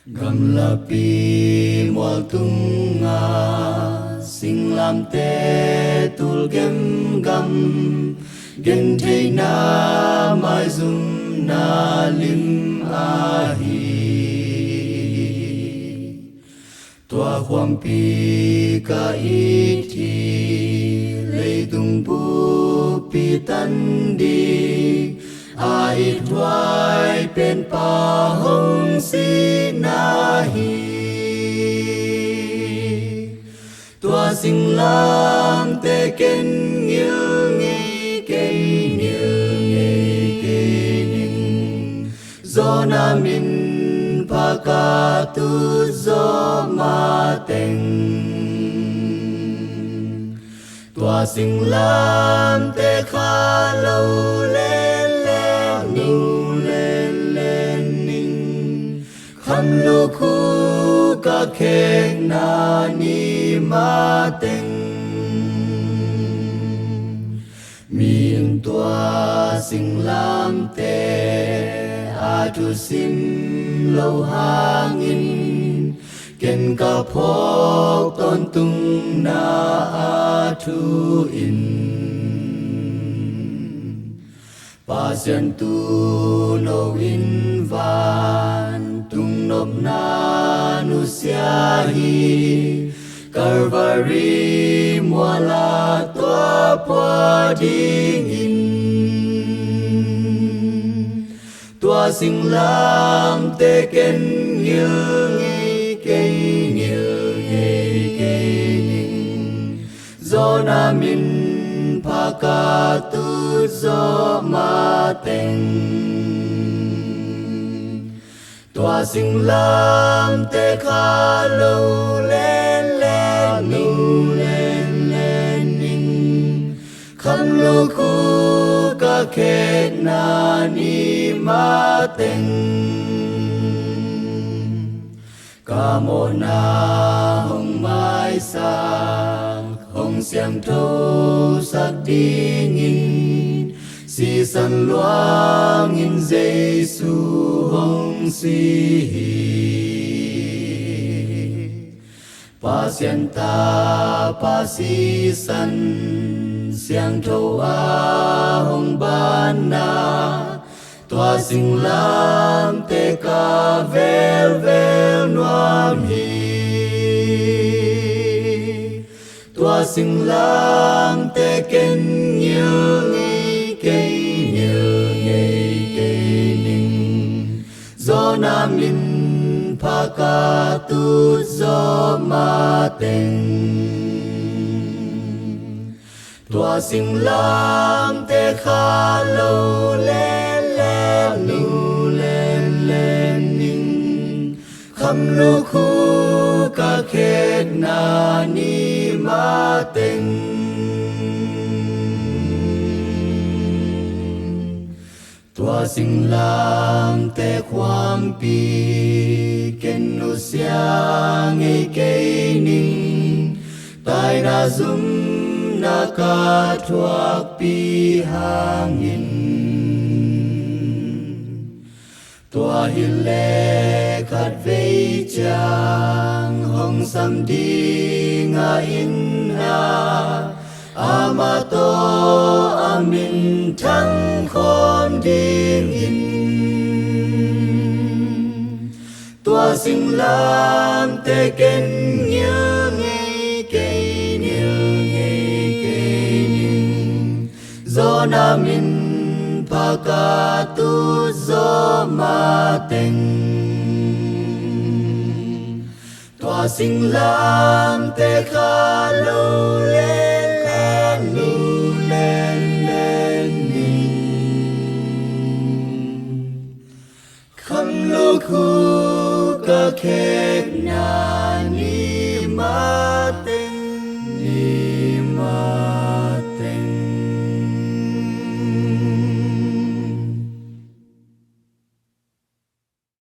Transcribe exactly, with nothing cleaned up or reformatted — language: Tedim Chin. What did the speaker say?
Gamlapi mualtung a singlamte tul gemgam, gentheihna maizumna lim ahi. Tua khuampi ka it hi, leitung buppi tan ding a it huai penpa hong sihna hi. Tua singlamte ken ngil ngei, ken ngil ngei kei ning. Zawhna min pha ka tut zawh mateng, tua singlamte kha lo lenlen, lo lenlen ning. Kham lukhu ka khekna ni mateng, mi in tua singlamte a thusim lo hangin, ken ka phawk tawntungna a thu in, Pasian tuuno in vantung nopna nusia hi. Calvary mual ah tua pua dingin, tua singlamte ken ngil ngei kei, ngil ngei kei ning. Zawhna min pha ka tut zawh mateng, tua singlamte kha lo lenlen, lo lenlen ning. Kham lukhu ka khekna ni mateng, ka mawhna hong maisak, hong siangthosak dingin, sisan luangin Jesu hong si hi. Pasian Tapa sisan siangtho a hong banna, tua singlamte ka velvel nuam hi. Tua singlamte ken ngil ngei kei, ngil ngei kei ning. Zawhna min pha ka tut zawh mateng, tua singlamte kha lo lenlen, lo lenlen ning. Kham lukhu ka khekna ni mateng, tua singlamte khuampi ken nusia ngei kei ning. Taina zumna ka thuakpih hangin, tua hileh khatvei ciang hong sam ding a inna, amah tawh a minthang khawm dingin, tua singlamte ken ngil ngei kei, ngil ngei kei ning. Zawhna min pha ka tut zawh mateng, tua singlamte kha lo lenlen, lo lenlen ning. Kham lukhu ka khe